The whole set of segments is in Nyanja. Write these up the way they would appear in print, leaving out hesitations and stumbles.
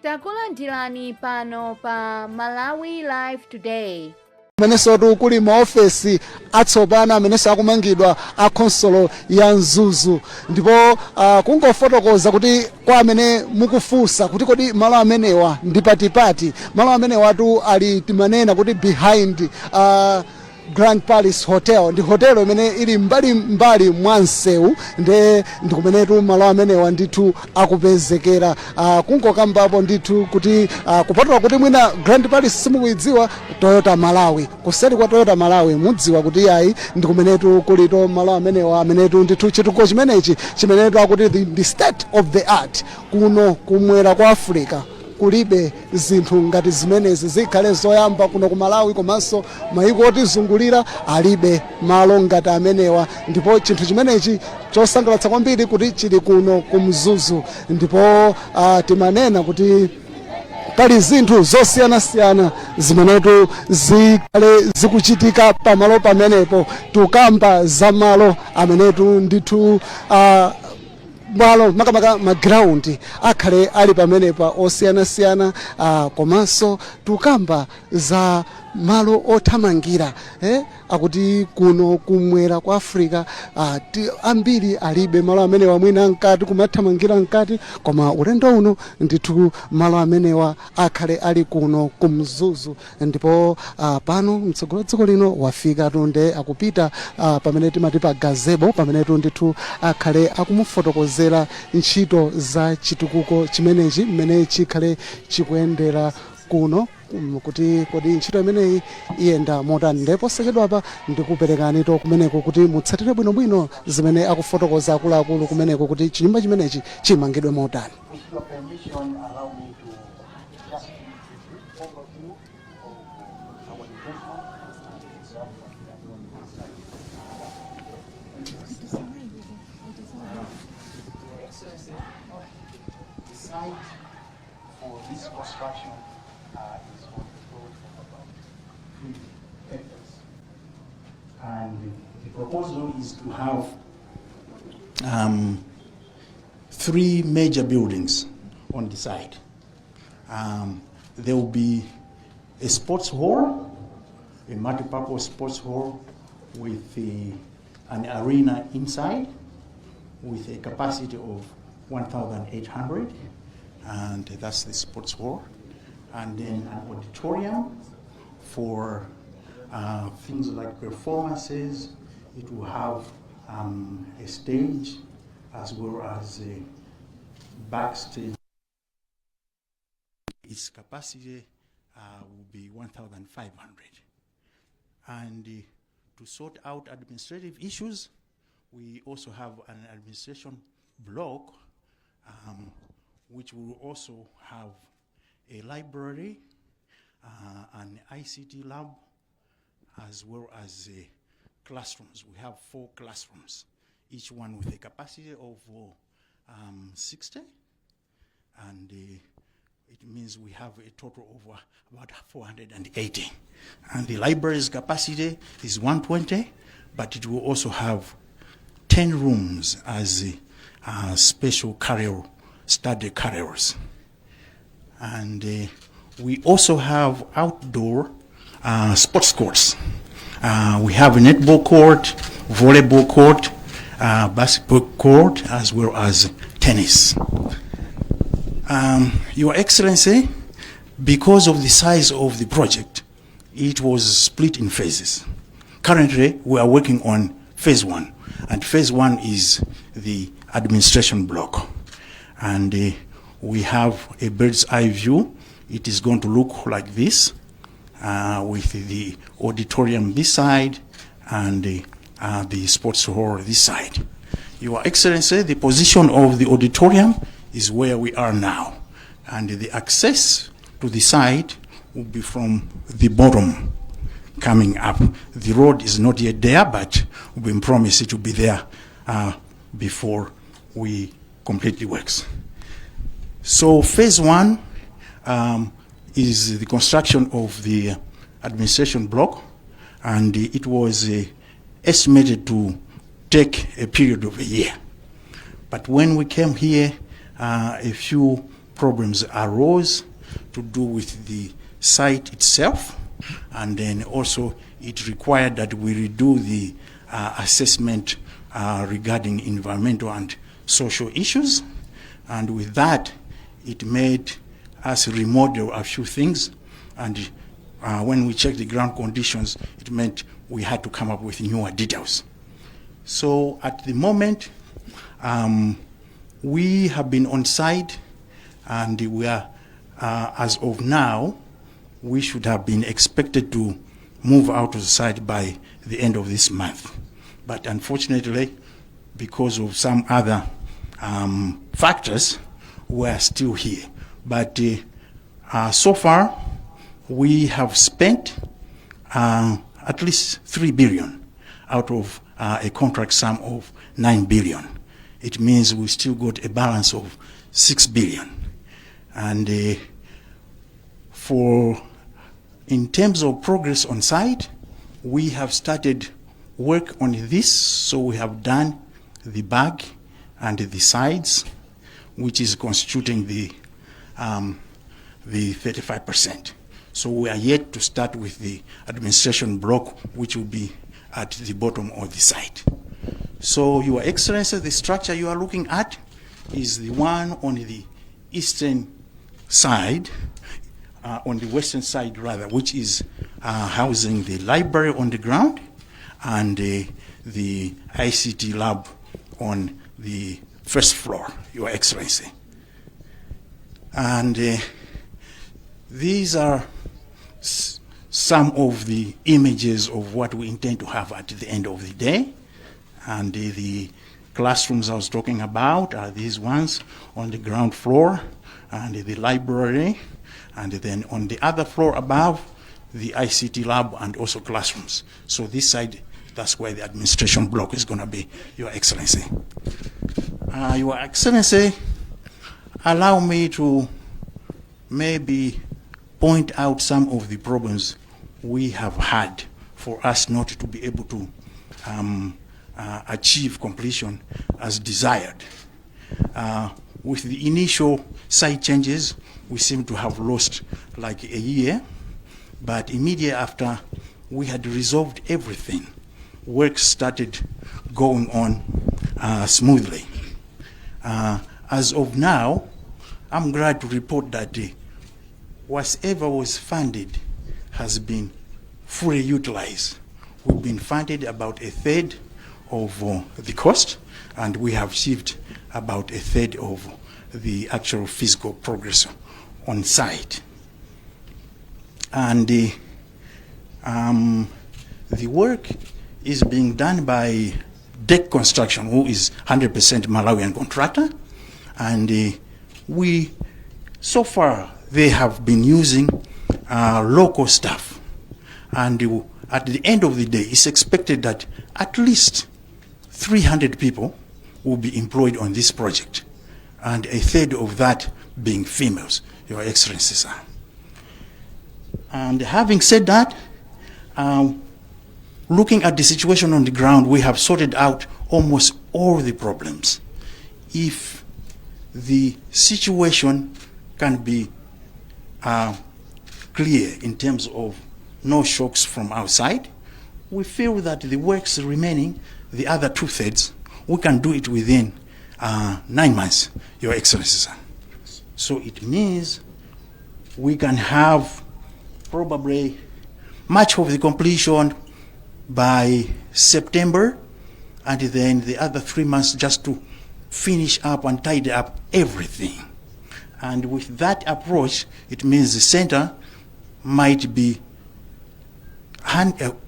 Takulandirani pano pa Malawi Live Today. Kumenensotu kuli maofesi atsopano amenenso akumangidwa a khonsolo ya Mzuzu. Ndipo kungofotokoza kuti kwa amene mukufunsa kuti kodi malo amenewa ndi patipati, malo amenewatu ali, timanena kuti behind Grand Palace Hotel, ndi hotelo imene ili mbali mbali mwa msewu, nde ndikumenetu malo amenewa ndithu akupezekera. Kungokambapo ndithu kuti kupatula kuti mwina Grand Palace simukuidziwa, Toyota Malawi, kuseri kwa Toyota Malawi, mudziwa kuti yayi, ndikumenetu kulito malo amenewa, amenetu ndithu chitukuko chimenechi chimenetu akuti the state of the art kuno kumwera kwa Africa. Kulibe zinthu ngati zimenezi, zikhale zoyamba kuno ku Malawi, komanso mayiko otizungulira alibe malo ngati amenewa. Ndipo chinthu chimenechi chosangalatsa kwambiri kuti chili kuno ku Mzuzu. Ndipo timanena kuti pali zinthu zosiyanasiyana zimenetu zikhale zikuchitika pamalo pamenepo. Tukamba za malo amenetu ndithu malo makamaka ma ground akhale ali pamenepa osiyanasiyana, komanso tukamba za malo othamangira, Akuti kuno kumwera kwa Africa ambiri alibe malo amenewa, mwina mkati kumathamangira mkati, koma ulendo uno ndithu malo amenewa akhale ali kuno ku Mzuzu. Ndipo pano mtsogolo dziko lino wafika tunde akupita pamene timati pa gazebo, pamenetu ndithu akhale akumufotokozera ntchito za chitukuko chimenechi mmene chikhale chikuyendera kuno, kuti kodi ntchito imeneyi iyenda motani. Ndipo posachedwapa ndikuperekanito kumeneko kuti mutsatire bwinobwino zimene akufotokoza akuluakulu kumeneko kuti chinyumba chimenechi chimangidwe motani. With your permission, allow me to just give a brief overview of our investment and exactly what we are doing inside. Your Excellency, the site for this construction is on a plot of about 3 hectares. And the proposal is to have three major buildings on the site. There will be a sports hall, a multi-purpose sports hall with an arena inside with a capacity of 1,800, and that's the sports hall. And then an auditorium for things like performances. It will have a stage as well as a backstage. Its capacity will be 1,500. And to sort out administrative issues, we also have an administration block, which will also have a library, an ICT lab, as well as classrooms. We have four classrooms, each one with a capacity of 60, and it means we have a total of about 480. And the library's capacity is 120, but it will also have 10 rooms as special carrier, study carriers. And we also have outdoor sports courts. We have a netball court, volleyball court, basketball court, as well as tennis. Your Excellency, because of the size of the project, it was split in phases. Currently, we are working on phase one, and phase one is the administration block. And we have a bird's eye view. It is going to look like this, with the auditorium this side and the sports hall this side. Your Excellency, the position of the auditorium is where we are now, and the access to the site will be from the bottom coming up. The road is not yet there, but we've been promised it will be there before we complete the works. So phase one is the construction of the administration block, and it was estimated to take a period of a year. But when we came here, a few Problems arose to do with the site itself, and then also it required that we redo the assessment regarding environmental and social issues. And with that, it made us remodel a few things. And when we checked the ground conditions, it meant we had to come up with newer details. So at the moment, we have been on site, and we are, as of now, we should have been expected to move out of the site by the end of this month. But unfortunately, because of some other factors, we are still here. But so far, we have spent at least 3 billion out of a contract sum of 9 billion. It means we still got a balance of 6 billion. And for in terms of progress on site, we have started work on this. So we have done the back and the sides, which is constituting the 35%. So we are yet to start with the administration block, which will be at the bottom of the site. So, Your Excellency, the structure you are looking at is the one on the eastern side, on the western side rather, which is housing the library on the ground and the ICT lab on the first floor, Your Excellency. And these are some of the images of what we intend to have at the end of the day. And the classrooms I was talking about are these ones on the ground floor, and the library, and then on the other floor above, the ICT lab and also classrooms. So this side, that's where the administration block is going to be, Your Excellency. Your Excellency, allow me to maybe point out some of the problems we have had for us not to be able to achieve completion as desired. With the initial site changes, we seem to have lost like a year, but immediately after we had resolved everything, work started going on smoothly. As of now, I'm glad to report that whatever was funded has been fully utilized. We've been funded about a third of the cost, and we have achieved about a third of the actual physical progress on site. And the work is being done by Deck Construction, who is 100% Malawian contractor. And so far, they have been using local staff. And at the end of the day, it's expected that at least 300 people will be employed on this project, and a third of that being females, Your Excellency, sir. And having said that, looking at the situation on the ground, we have sorted out almost all the problems. If the situation can be clear in terms of no shocks from outside, we feel that the works remaining, the other 2/3, we can do it within 9 months, Your Excellency, sir. So it means we can have probably much of the completion by September, and then the other 3 months just to finish up and tidy up everything. And with that approach, it means the center might be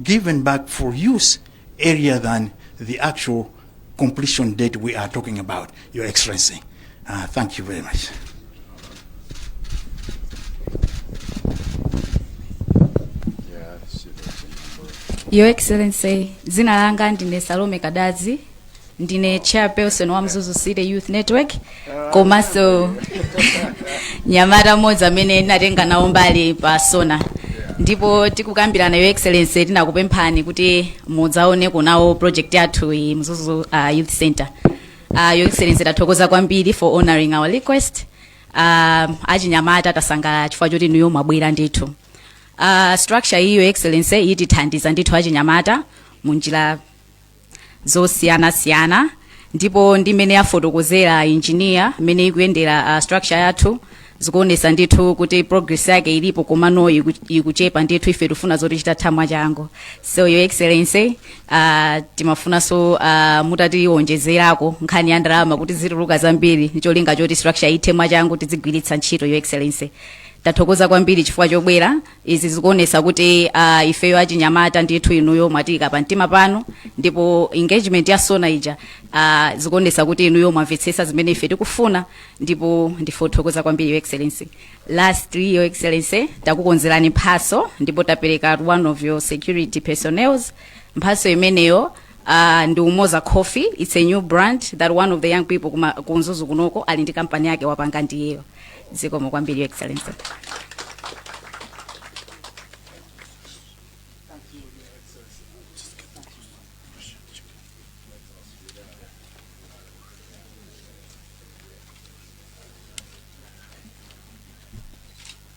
given back for use earlier than the actual completion date we are talking about, Your Excellency. Thank you very much. Yeah, I see there's a number. Your Excellency, dzina langa ndine Salome Kadazi, ndine chairperson wa Mzuzu City Youth Network, komanso nyamata mmodzi amene ndinatenga nawo mbali pa SONA. Ndipo tikukambirana, Your Excellency, tinakupemphani kuti mudzaoneko nawo project yathu iyi, Mzuzu Youth Center. Your Excellency, tathokoza kwambiri for honoring our request. Achinyamata tasangalala chifukwa choti inuyo mwabwera ndithu. Structure iyo, Excellency, itithandiza ndithu achinyamata munjira zosiyanasiyana, ndipo ndi mmene afotokozera engineer mmene ikuyendera structure yathu, zikuonesa ndithu kuti progress yake ilipo, komano ikuchepa ndithu. Ife tifuna zoti chitatha mwachangu. So Your Excellency, timafunanso mutatiwonjezerako nkhani ya ndalama kuti zituluka zambiri, cholinga choti structure ithe mwachangu, tizigwiritsa ntchito. Your Excellency, tathokoza kwambiri chifukwa chobwera. Izi zikuonesa kuti ifeyo achinyamata ndithu inuyo mwatiyika pa mtima pano, ndipo engagement ya SONA ija zikuonesa kuti inuyo mwamvetsetsa zimene ife tikufuna, ndipo ndifothokoza kwambiri, Your Excellency. Lastly, Your Excellency, takukonzerani mphaso ndipo tapereka one of your security personnels mphaso imeneyo. Ndi Umoza Coffee. It's a new brand that one of the young people ku Mzuzu kunoko ali ndi kampani yake, wapanga ndiyeyo. Zikomo kwambiri, Your Excellency.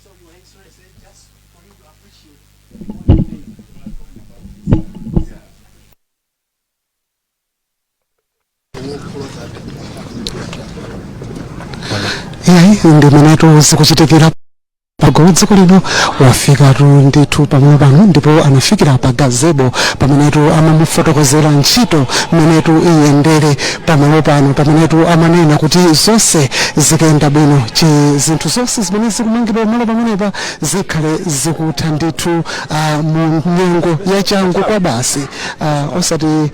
So, Your Excellency, just for you to appreciate. Iyayi, ndimenetu zikuchitikira pagulu. Dziko lino wafikatu ndithu pamalo pano, ndipo anafikira pa gazebo pamenetu amamufotokozera ntchito mmenetu iyendere pamalo pano, pamenetu amanena kuti zonse zikuyenda bwino, zinthu zonse zimene zikumangidwa pamalo pamenepa zikhale zikutha ndithu mu nyengo yachangu kwa basi, osati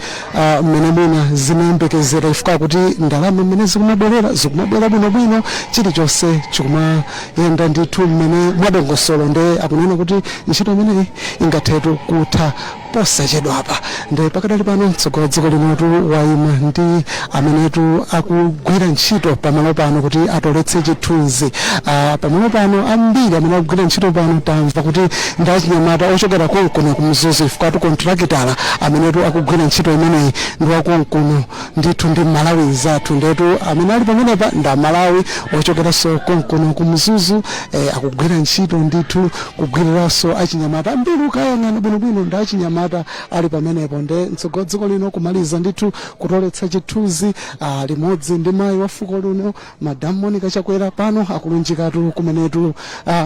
mmene mwina zimayembekezera, ifika kuti ndalama mmene zikumabwerera zikumabwera bwinobwino, chilichonse chikumayenda ndithu mmene mwadongosolo. Nde akunena kuti ntchito imeneyi ingathetu kutha posachedwapa. Nde pakadali pano mtsogoleri wa dziko linotu wayima ndi amenetu akugwira ntchito pamalo pano kuti atoletse chithunzi pamalo pano. Ambiri amene akugwira ntchito pano tamva kuti ndi achinyamata ochokera konkuno ku Mzuzu, ifukatu kontrakitala amenetu akugwira ntchito imeneyi ndi wakonkuno ndithu, ndi Malawi zathu. Ndetu amene ali pamenepa ndi Amalawi ochokeranso konkuno ku Mzuzu, akugwira ntchito ndithu, kugwiriranso achinyamata ambiri. Ukayang'ana bwinobwino ndi achinyamata ali pamenepo. Nde mtsogoleri dziko lino kumaliza ndithu kutoletsa chithunzi limodzi ndi mayi wa fuko lino, Madam Monica Chakwera. Pano akulunjikatu kumenetu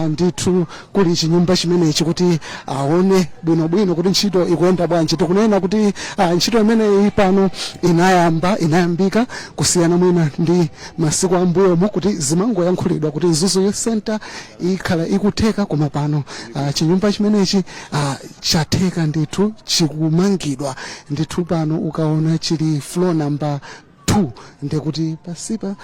ndithu kuli chinyumba chimenechi kuti aone bwinobwino kuti ntchito ikuyenda bwanji. Tikunena kuti ntchito imeneyi pano inayamba, inayambika, kusiyana mwina ndi masiku ambuyomo kuti zimangoyankhulidwa kuti Mzuzu Youth Center ikhala ikutheka, koma pano chinyumba chimenechi chatheka ndithu, chikumangidwa ndithu. Pano ukaona chili floor number 2, ndekuti pasipa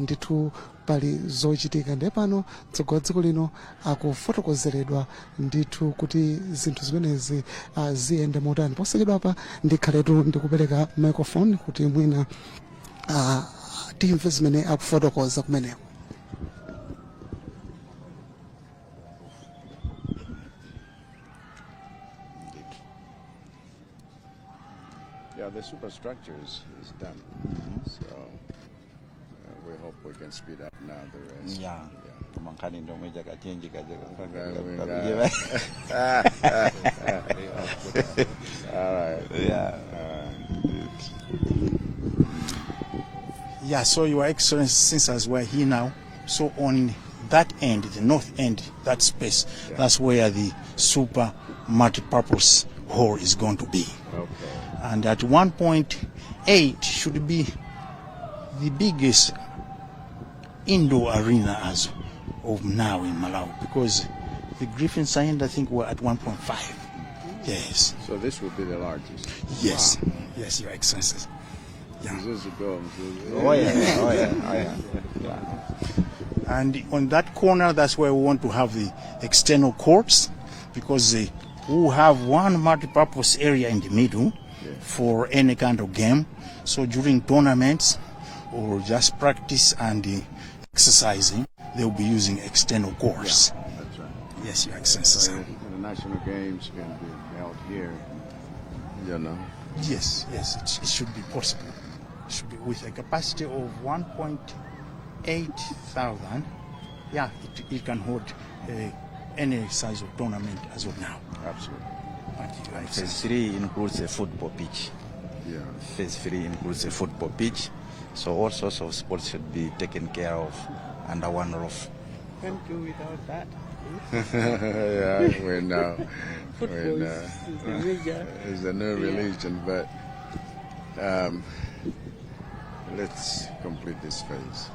ndithu pali zochitika. Ndiye pano mtsogoleri dziko lino akufotokozeredwa ndithu kuti zinthu zimenezi ziyende motani. Posachedwapa ndikhaletu ndikupereka microphone kuti mwina timve zimene akufotokoza kumeneko. Yeah, the superstructure is done. So we hope we can speed up now the rest. Yeah. Koma nkhani ndomwe chakachenji. All right. Yeah. Yeah, so Your Excellency, since as we're here now, so on that end, the north end, that space, that's where the super multi-purpose hall is going to be. And at 1.8 should be the biggest indoor arena as of now in Malawi, because the Griffin Saint, I think, were at 1.5. Yes. So this will be the largest. Yes. Yes, Your Excellency. Yeah. Mzuzu go, Mzuzu. Oh yeah. And on that corner, that's where we want to have the external courts, because we will have one multi-purpose area in the middle for any kind of game. So during tournaments or just practice and exercising, they'll be using external courts. That's right. Yes, Your Excellency. So the national games can be held here. Yes, it should be possible. It should be with a capacity of 1.8 thousand. Yeah, it can hold any size of tournament as of now. Absolutely. Thank you. And phase 3 includes a football pitch. Yeah. Phase 3 includes a football pitch. So all sorts of sports should be taken care of under one roof. Can't do without that. Yeah, we know. Football We know. is the major. It's a new religion, but let's complete this phase.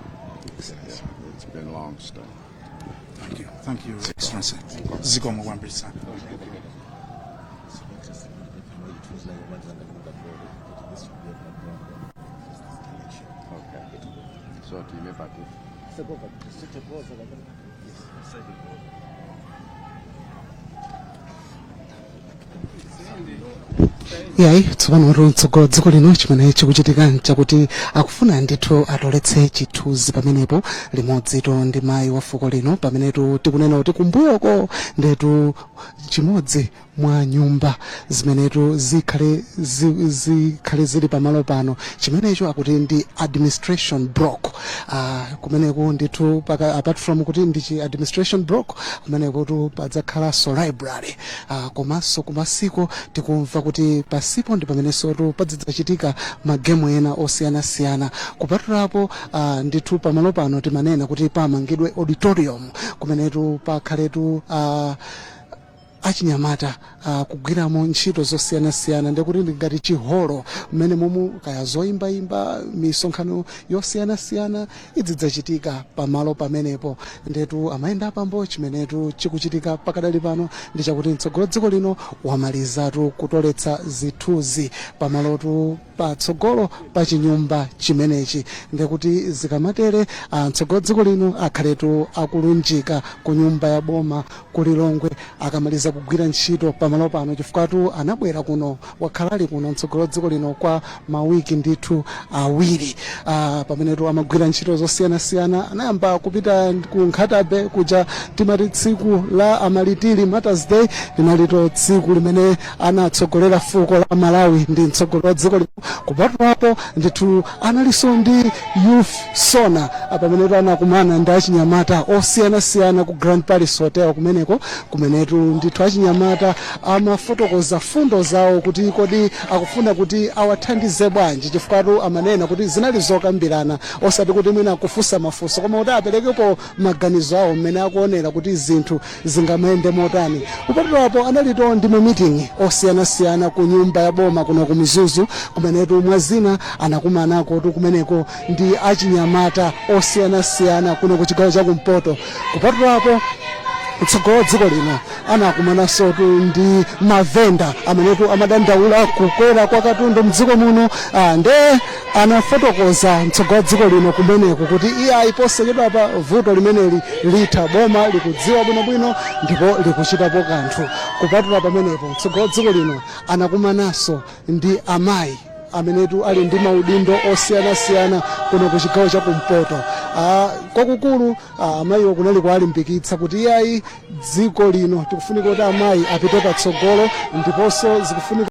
Yeah, it's been long stuff. Thank you. Thank you, Excellency. Zikomo kwambiri. Okay. So tiime pati. Yayi, tsopano mtsogolo dziko lino chimene chikuchitika nchakuti akufuna ndithu atoletse chithunzi pamenepo limodzito ndi mayi wa fuko lino, pamenetu tikunena kuti kumbuyoko ndetu chimodzi mwa nyumba zimenetu zikhale zili pamalo pano, chimenecho akuti ndi administration block. Kumeneku ndithu apart from kuti ndi chi administration block, kumenekutu padzakhalanso library, komanso kumasiko tikumva kuti pasipo ndi pamenenso padzidzachitika magemu ena osiyanasiyana. Kupatulapo ndithu pamalo pano timanena kuti pamangidwe auditorium kumenetu pakhaletu achinyamata kugwiramo ntchito zosiyanasiyana, ndikuti ngati chiholo mmene mumu kaya zoyimbayimba, misonkhano yosiyanasiyana idzidzachitika pamalo pamenepo. Ndetu amayenda apambo, chimenetu chikuchitika pakadali pano ndi chakuti mtsogolo dziko lino wamalizatu kutoletsa zithunzi pamalotu patsogolo pa chinyumba chimenechi. Ndekuti zikamatere, mtsogolo dziko lino akhaletu akulunjika ku nyumba ya boma ku Lilongwe akamaliza kugwira ntchito pamalo pano, chifukwatu anabwera kuno, wakhalali kuno mtsogolo dziko lino kwa mawiki ndithu 2, pamenetu amagwira ntchito zosiyanasiyana. Anayamba kupita ku Nkhata Bay kuja, timati tsiku la amalitili, Martyrs Day, linalito tsiku limene anatsogolera fuko la Malawi ndi mtsogolo wa dziko lino. Kupatulapo ndithu analinso ndi youth SONA, pamenetu anakumana ndi achinyamata osiyanasiyana ku Grand Palace Hotel kumeneko, kumenetu ndithu achinyamata amafotokoza fundo zawo kuti kodi akufuna kuti awathandize bwanji, chifukwatu amanena kuti zinali zokambirana, osati kuti mwina kufunsa mafunso, koma kuti aperekepo maganizo awo mmene akuonera kuti zinthu zingamayende motani. Kupatulapo analito ndi mamitingi osiyanasiyana ku nyumba ya boma kuno ku Mzuzu, kumenetu mwazina anakumanako tu kumeneko ndi achinyamata osiyanasiyana kuno ku chigawo chakumpoto. Kupatulapo, mtsogolo dziko lino anakumananso tu ndi mavenda amenetu amadandaula kukwera kwa katundu mdziko muno. Nde anafotokoza mtsogolo dziko lino kumeneko kuti iye ayiposachedwa pa vuto limeneli litha, boma likudziwa bwinobwino ndipo likuchitapo kanthu. Kupatula pamenepo, mtsogolo dziko lino anakumananso ndi amayi amenetu ali ndi maudindo osiyanasiyana kuno ku chigawo chakumpoto. Kwakukulu amayiwo kunali kuwalimbikitsa kuti iyayi, dziko lino tikufunika kuti amayi apite patsogolo ndiponso zikufunika